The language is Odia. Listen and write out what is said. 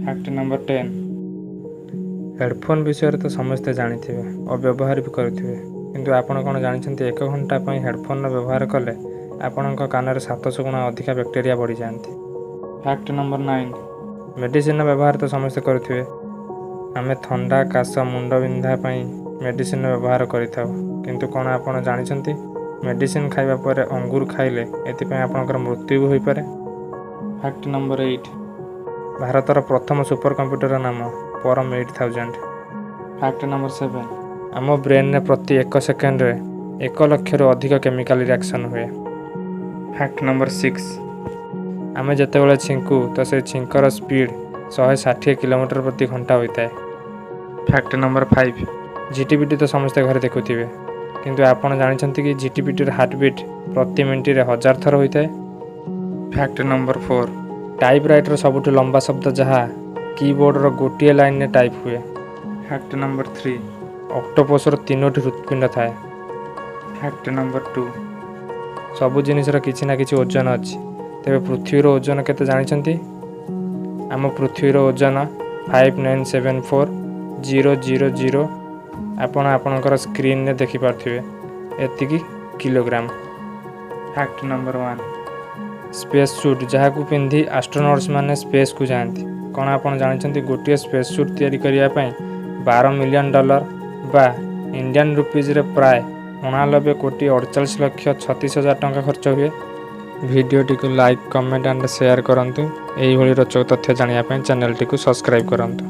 Fact number 10। Headphone ବିଷୟରେ ତ ସମସ୍ତେ ଜାଣିଥିବେ ଓ ବ୍ୟବହାର ବି କରୁଥିବେ। କିନ୍ତୁ ଆପଣ କ'ଣ ଜାଣିଛନ୍ତି, ଏକ ଘଣ୍ଟା ପାଇଁ ହେଡ଼ଫୋନ୍ର ବ୍ୟବହାର କଲେ ଆପଣଙ୍କ କାନରେ 700 ଗୁଣା ଅଧିକା ବ୍ୟାକ୍ଟେରିଆ ବଢ଼ିଯାଆନ୍ତି? Fact number 9। ମେଡ଼ିସିନର ବ୍ୟବହାର ତ ସମସ୍ତେ କରୁଥିବେ। ଆମେ ଥଣ୍ଡା, କାଶ, ମୁଣ୍ଡବିନ୍ଧା ପାଇଁ ମେଡ଼ିସିନର ବ୍ୟବହାର କରିଥାଉ। କିନ୍ତୁ କ'ଣ ଆପଣ ଜାଣିଛନ୍ତି, ମେଡ଼ିସିନ ଖାଇବା ପରେ ଅଙ୍ଗୁର ଖାଇଲେ ଏଥିପାଇଁ ଆପଣଙ୍କର ମୃତ୍ୟୁ ବି ହୋଇପାରେ? Fact number 8। ଭାରତର ପ୍ରଥମ ସୁପର କମ୍ପ୍ୟୁଟରର ନାମ ପରମ 8000। Fact number 7। ଆମ ବ୍ରେନ୍ରେ ପ୍ରତି ଏକ ସେକେଣ୍ଡରେ 1 ଲକ୍ଷରୁ ଅଧିକ କେମିକାଲ ରିଆକ୍ସନ୍ ହୁଏ। Fact number 6। ଆମେ ଯେତେବେଳେ ଛିଙ୍କୁ ତ ସେ ଛିଙ୍କର ସ୍ପିଡ଼ 160 କିଲୋମିଟର ପ୍ରତି ଘଣ୍ଟା ହୋଇଥାଏ। Fact number 5। ଝିଟିପିଟି ତ ସମସ୍ତେ ଘରେ ଦେଖୁଥିବେ। କିନ୍ତୁ ଆପଣ ଜାଣିଛନ୍ତି କି, ଝିଟିପିଟିର ହାର୍ଟବିଟ୍ ପ୍ରତି ମିନିଟରେ 1000 ଥର ହୋଇଥାଏ? Fact number 4। Type writer ସବୁଠୁ ଲମ୍ବା ଶବ୍ଦ, ଯାହା କିବୋର୍ଡ଼ର ଗୋଟିଏ ଲାଇନରେ ଟାଇପ୍ ହୁଏ। Fact number 3। ଅକ୍ଟୋପସର ତିନୋଟି ହୃତ୍ପିଣ୍ଡ ଥାଏ। Fact number 2। ସବୁ ଜିନିଷର କିଛି ନା କିଛି ଓଜନ ଅଛି। ତେବେ ପୃଥିବୀର ଓଜନ କେତେ ଜାଣିଛନ୍ତି? ଆମ ପୃଥିବୀର ଓଜନ 5974000, ଆପଣ ଆପଣଙ୍କର ସ୍କ୍ରିନରେ ଦେଖିପାରୁଥିବେ, ଏତିକି kilogram. Fact number 1। Space suit, ଯାହାକୁ ପିନ୍ଧି ଆଷ୍ଟ୍ରୋନଟ୍ସ ମାନେ ସ୍ପେସ୍କୁ ଯାଆନ୍ତି। କ'ଣ ଆପଣ ଜାଣିଛନ୍ତି, ଗୋଟିଏ ସ୍ପେସ୍ ସୁଟ୍ ତିଆରି କରିବା ପାଇଁ 12 ମିଲିୟନ ଡଲାର ବା ଇଣ୍ଡିଆନ୍ ରୁପିଜ୍ରେ ପ୍ରାୟ 89 କୋଟି 48 ଲକ୍ଷ 36 ହଜାର ଟଙ୍କା ଖର୍ଚ୍ଚ ହୁଏ? ଭିଡ଼ିଓଟିକୁ ଲାଇକ୍, କମେଣ୍ଟ ଆଣ୍ଡ ସେୟାର କରନ୍ତୁ। ଏହିଭଳି ରୋଚକ ତଥ୍ୟ ଜାଣିବା ପାଇଁ ଚ୍ୟାନେଲଟିକୁ ସବସ୍କ୍ରାଇବ୍ କରନ୍ତୁ।